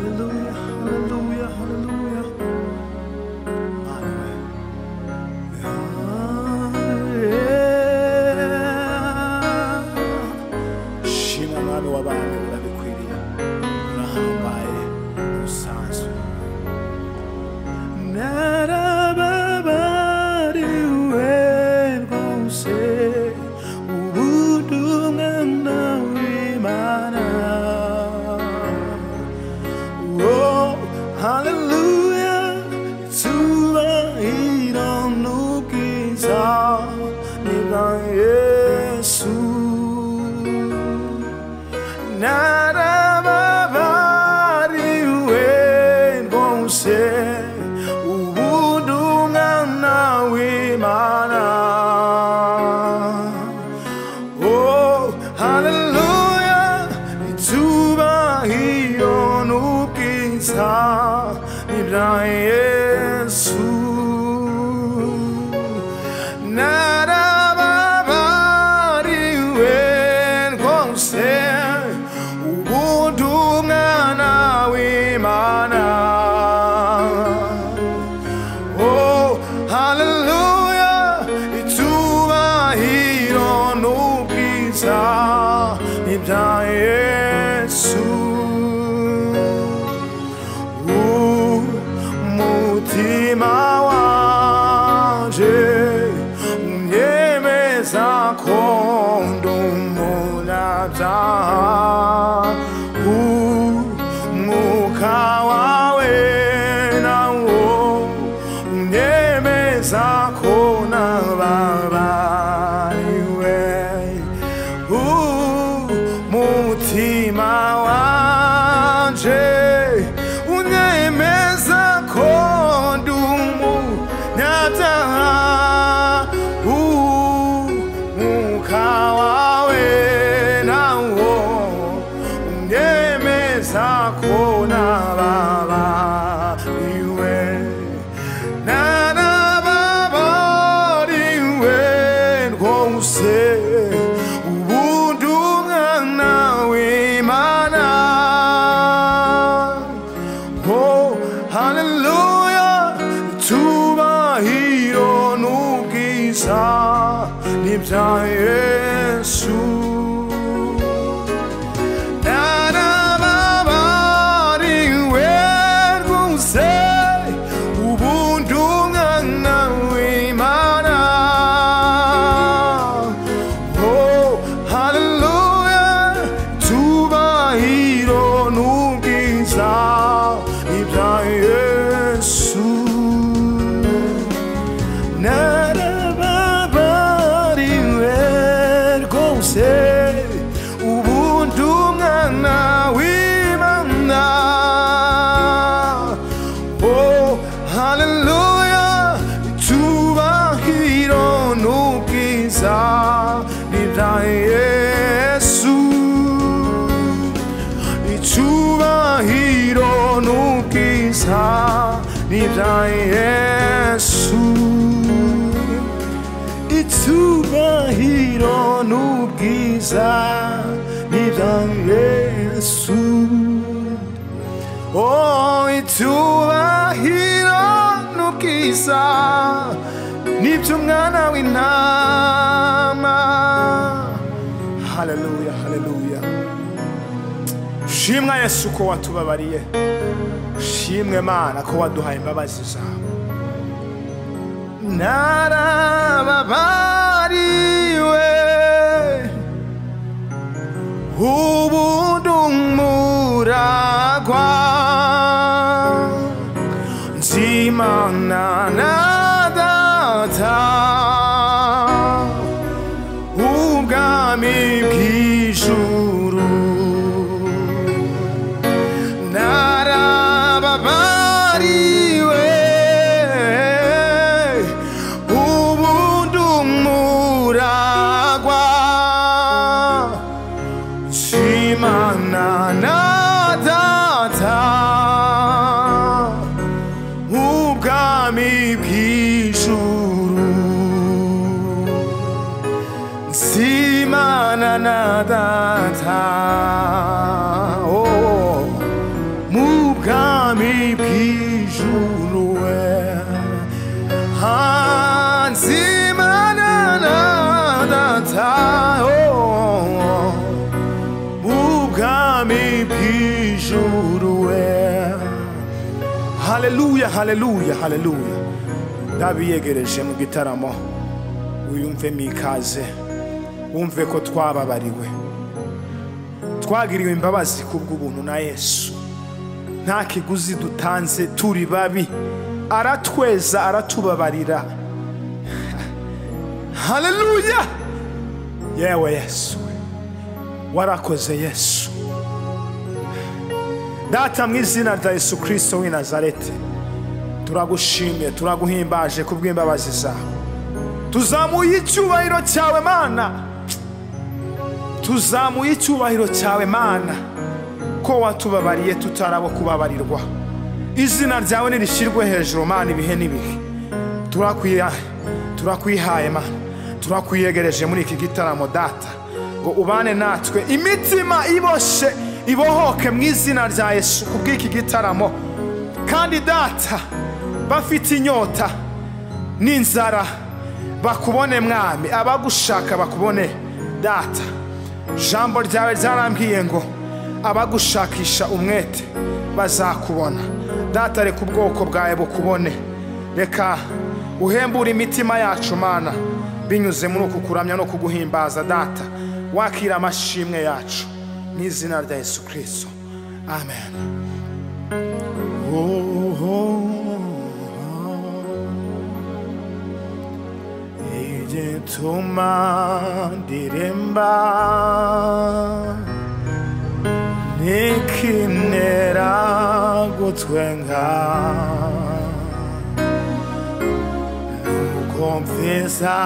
Haleluya, haleluya, haleluya. Mana we. Shimwa Mwami w'abami, urabikwiriye, urahambaye, usanzwe. Narababariwe rwose, ubu umwana w'Imana. Oh, hallelujah, icyubahiro n'ubwiza ni bwa Yesu. Narababariwe rwose, ubu ndi umwana w'Imana. Oh, hallelujah, icyubahiro n'ubwiza ni bya Yesu. Narababariwe rwose, ubu ndi umwana w'Imana. Oh, hallelujah, icyubahiro n'ubwiza ni bya Yesu. Umutima wanje unyemeza ko ndi umunyabyaha. Umwuka wawe nawo unyemeza ko nababariwe. Umutima wanje unyemeza ko ndi umunyabyaha. Umwuka wawe nawo unyemeza ko nababariwe. Narababariwe rwose, ubu ndi umwana w'Imana. Oh, hallelujah, icyubahiro n'ubwiza ni bya Yesu. Narababariwe rwose, ubu ndi umwana w'Imana. Oh, hallelujah, icyubahiro n'ubwiza ni bya Yesu. Narababariwe rwose, ubu ndi umwana w'Imana. Oh, hallelujah, icyubahiro n'ubwiza ni bya Yesu. Icyubahiro n'ubwiza ni bya Yesu. Icyubahiro n'ubwiza ni bya Yesu. Oh, icyubahiro n'ubwiza ni by'umwana w'intama. Haleluya, haleluya. Shimwa Yesu ko watubabariye. Shimwe Mana ko waduhaye imbabazi zawe. Narababariwe, ubu ndi umuragwa. Nzimana na Data, ubwami bw'ijuru. Narababariwe, ubu ndi umuragwa. Nzimana na Data, ubwami bw'ijuru. Nzimana na Data, oh, mu bw'ijuru we. Nzimana na data, oh, mu bwami bw'ijuru we. Haleluya, haleluya, haleluya. Ndabiyegereje mu gitaramo, wiyumvemo ikaze, wumve ko twababariwe, twagiriwe imbabazi kubw'ubuntu na Yesu. Nta kiguzi dutanze, turi babi, aratweza, aratubabarira. Haleluya! Yewe Yesu, warakoze Yesu. Data, mu izina rya Yesu Kristo w'i Nazareti, turagushimiye, turaguhimbaje kubw'imbabazi zawe. Tuzamuye icyubahiro cyawe Mana, tuzamuye icyubahiro cyawe Mana, ko watubabariye tutarabo kubabarirwa. Izina ryawe nirishyirwe hejuru Mana ibihe n'ibihe. Turakwihaye Mana, turakwiyegereje muri iki gitaramo Data, ngo ubane natwe, imitima iboshe ibohoke mu izina rya Yesu kubw'iki gitaramo. Kandi Data, bafite inyota n'inzara bakubone Mwami, abagushaka bakubone Data. Jambo ryawe ryarambwiye ngo abagushakisha umwete bazakubona. Data, reka ubwoko bwawe bukubone, reka uhembure imitima yacu Mana, binyuze muri uku kuramya no kuguhimbaza. Data, wakira amashimwe yacu mu izina rya Yesu Kristo, amen. Oh, oh, igituma ndirimba nikinera gutwenga, nuko mfisa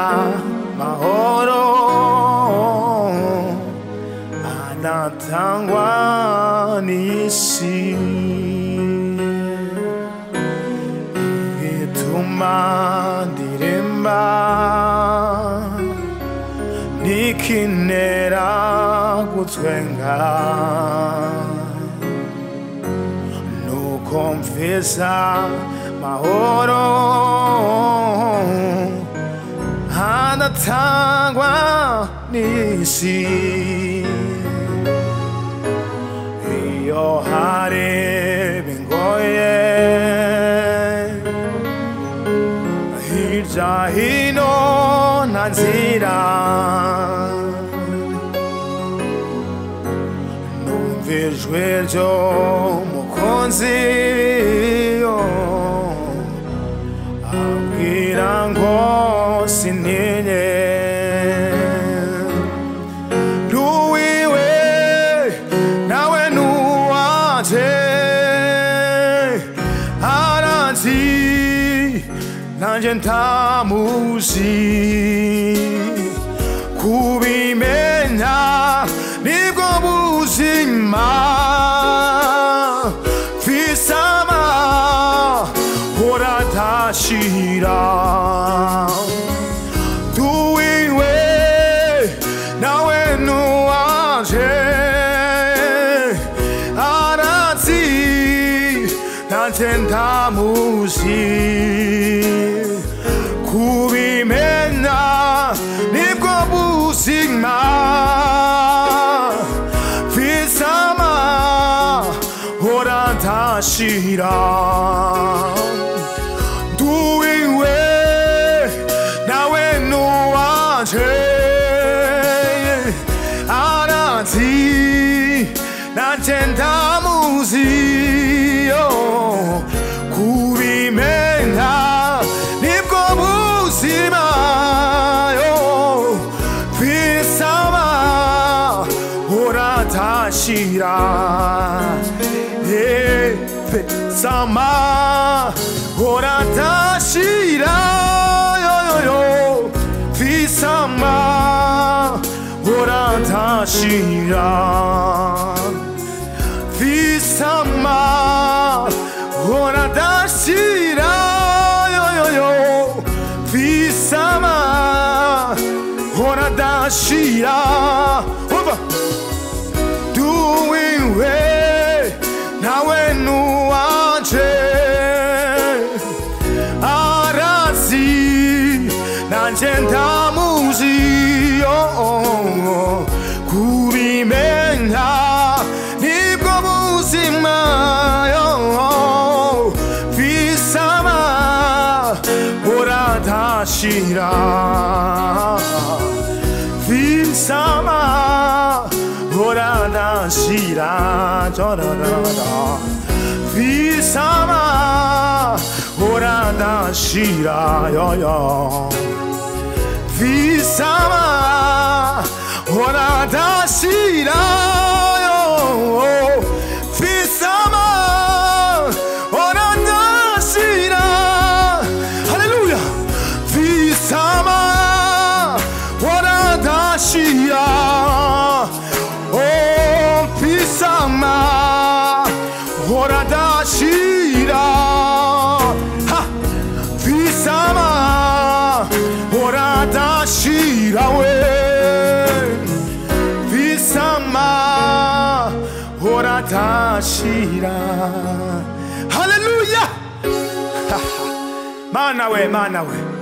mahoro adatangwa n'isi. Igituma ndirimba nikinera gutwenga, nuko mfisa mahoro adatangwa n'isi. Iyo hari bingoye hirya hino nta nzira, numva ijwi ry'umukunzi ambwira ngo sintinye. Nduwiwe nawe nuwanje, aranzi nanjye ntamuzi, kubimenya nibwo buzima. Fisama horadashira, duwiwe nawe nuwanje, aranzi nanjye ntamuzi, kubimenya nibwo buzima. Fisama horadashira, duwiwe nawe nuwanje, aranzi nanjye ndamuzi, kubimenya nibwo buzima. Fisama horadashira, fisama horadashira, fisama horadashira, fisama horadashira, fisama horadashira. Duwiwe nawe nuwanje, horadashira Visama horadashira Visama horadashira yo yo Visama horadashira yo Visama horadashira. Hallelujah. Visama horadashira. Oh, visama horadashira. Ha. Visama horadashira we. Visama horadashira. Hallelujah. Mana we, mana we.